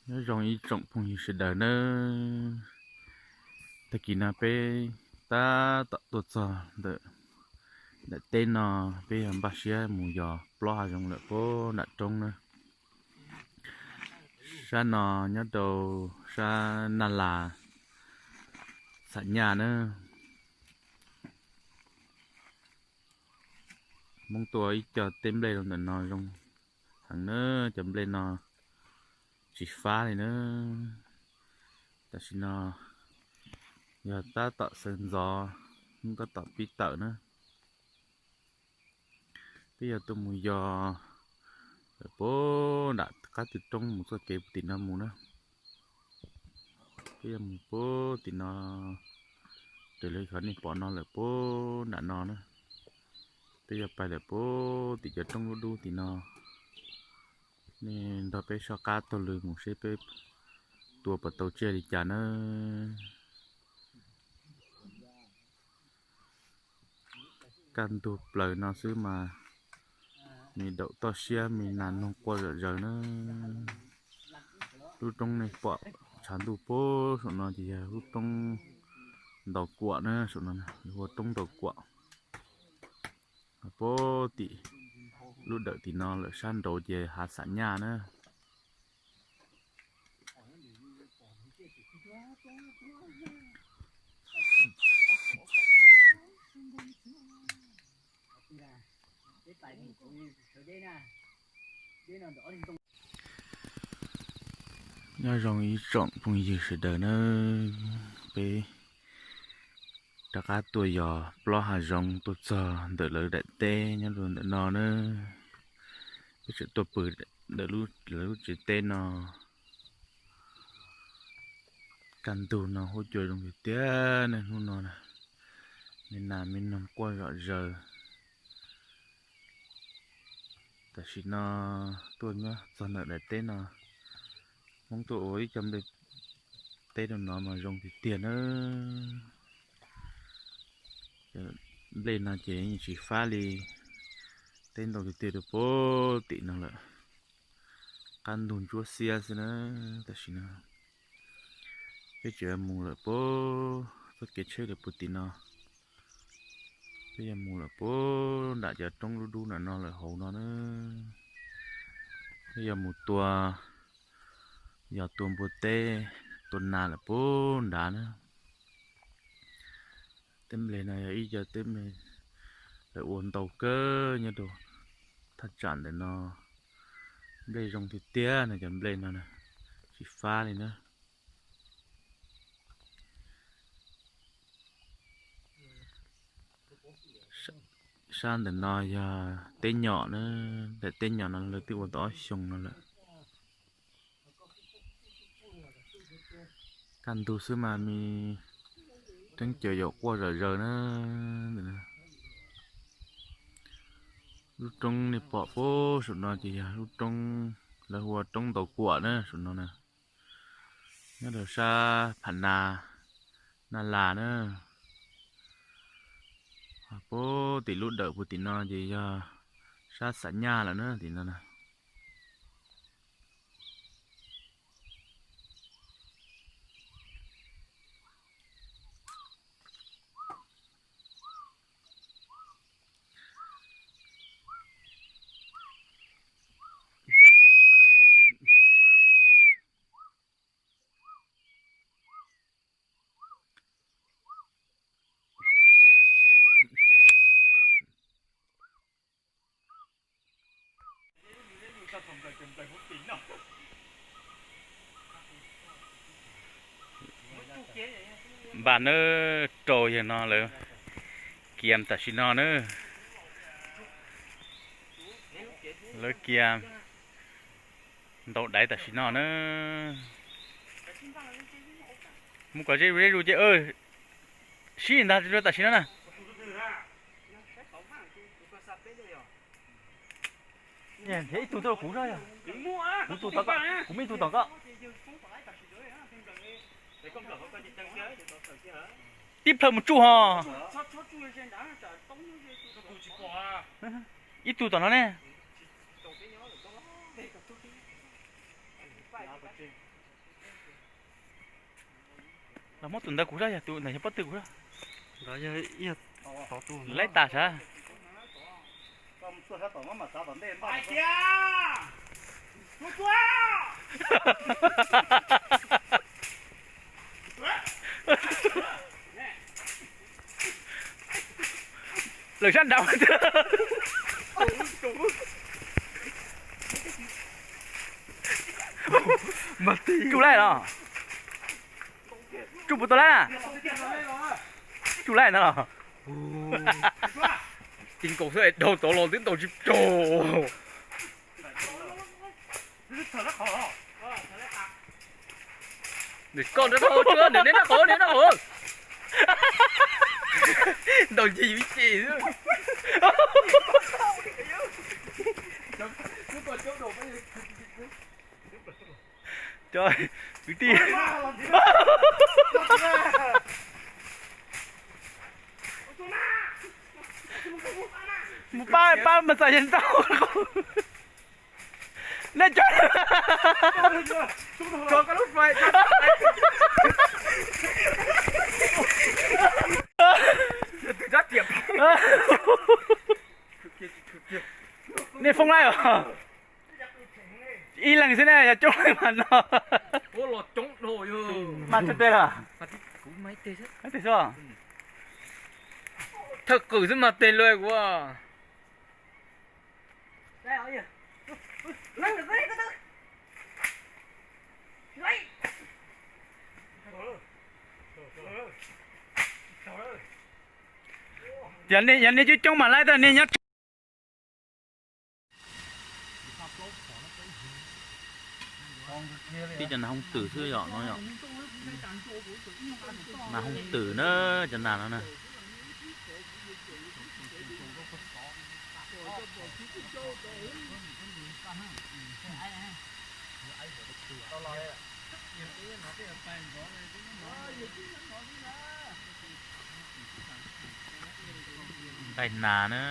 Nyob zoo ib tsoom phooj ywg sawv daws nawb. Tag kis no peb tab tom tuaj txog ntawm daim teb no, peb yog npaj siab mus yos plob hav zoov lawm puag nram roob na. Sab no nyob rau sab Naj Las, Xam Nyaj na. Hmoob tua ib co teb nplej rau ntawm no zoo heev na, cov nplej no tsis fab li na. Tam sim no yog tab tom sawv ntxov, tab tom pib tawm na. Peb yog tuaj mus yos lawm puag nram qab tw roob mus txoj kev puag tim no mus na. Peb yog mus puag tim no, raws li qhov nej pom no lawm puag nram no na. Peb yog pais lawm puag tim cov roob dub dub tim no. Nej nrog peb soj qab taug lw mus seb peb tua puas tau tsiaj li cas na. Kaj ntug plaws no xwb mas me daum toj siab me nas noog quaj zom zaws na. Lub roob nej pom tshav ntuj puag saum no ces yog lub roob Ntaus Kuam na, saum no hu ua roob Ntaus Kuam. Puag tim lub dawm tim no lawm sab nraud ces hav Xam Nyaj na. Nyob zoo ib tsoom phooj ywg sawv daws nawb, peb rov qab tuaj yos plob hav zoov tuaj txog ntawm lawv daim teb nyob rau ntawm no na. Peb tseem tuaj pw ntawm lawv lub tsev teb no. Kaj ntug no huab cua zoo tiag tiag ne, hnub no na, me nas me noog quaj zom zaws. Tam sim no tuaj nyob txog ntawm daim teb no, Hmoob tuaj ua ib co nplej teb rau no mas zoo tiag tiag na. Nplej no ces yeej tsis fab li, teb ntau tiag tiag rau puag tim no lawm. Qab ntug ntsuab xiab xwb na. Tam sim no peb tseem mus lawm puag txoj kev tsheb lawm puag tim no. Peb yog mus lawm puag nram cov roob dub dub nram no lawm hauv no na. Peb yog mus tua, yog tua npua teb, tua nas lawm puag nrad na. Teb nplej no yog ib co teb nplej lawv ua ntau kawg nyob rau thaj tsam ntawm no. Nplej zoo tiag tiag no, cov nplej no tsis fab li na. Sab ntawm no yog teb nyom na, daim teb nyom no lawv twb ua tau ob xyoos no lawm. Kaj ntug xwb mas me teeb caws yaum quaj zom zaws na. Lub roob nej pom puag saum no ces yog lub roob lawv hu ua roob Ntaus Kuam na, saum no na. Nyob rau sab Pham Nas, Naj Las na. Puag tim lub dawm puag tim no ces yog sab Xam Nyaj lawm na, tim no na. Npaj nawb, rau yawg no lawv kias tam sim no na. Lawv kias ntaus daiv tam sim no na. Mus kom ze zej zus ces sib ntag tam sim no na. Ib tug tuaj kuv, kuv muaj ib tug tom koj. Tib plhaw mus tsuj ho. Ib tug tom no ne. Los muab tus ntawd kuv zaj, yog tus ntawd yog pob tw kuv zaj. Laib tas sav. Lawm sab nraud. Tsuj laij los? Tsuj puas tau laij? Tsuj laij ntag los? Ci nkaus xwb es dhau tod los twb ntaus tsis raug. Nws koj nrog tau tsuj, nws neb nab qhov, neb nab qhov. Ntaus nce yus ib ce xwb. Cov kwv tij, mus pab pab mas txais yeej tau. Nej cov, nej foob laij os. Ib leeg xwb ne, yog coob leej mas no. Mas tsis teg los? Teg xwb. Thawj qwm xwb mas teg luag kuv. Yog nej, yog nej coob coob mas laij tau nej nyob. Tib cov nas hooj twm xwb yom no yom. Nas hooj twm na, cov nas no na. Ntais nas na.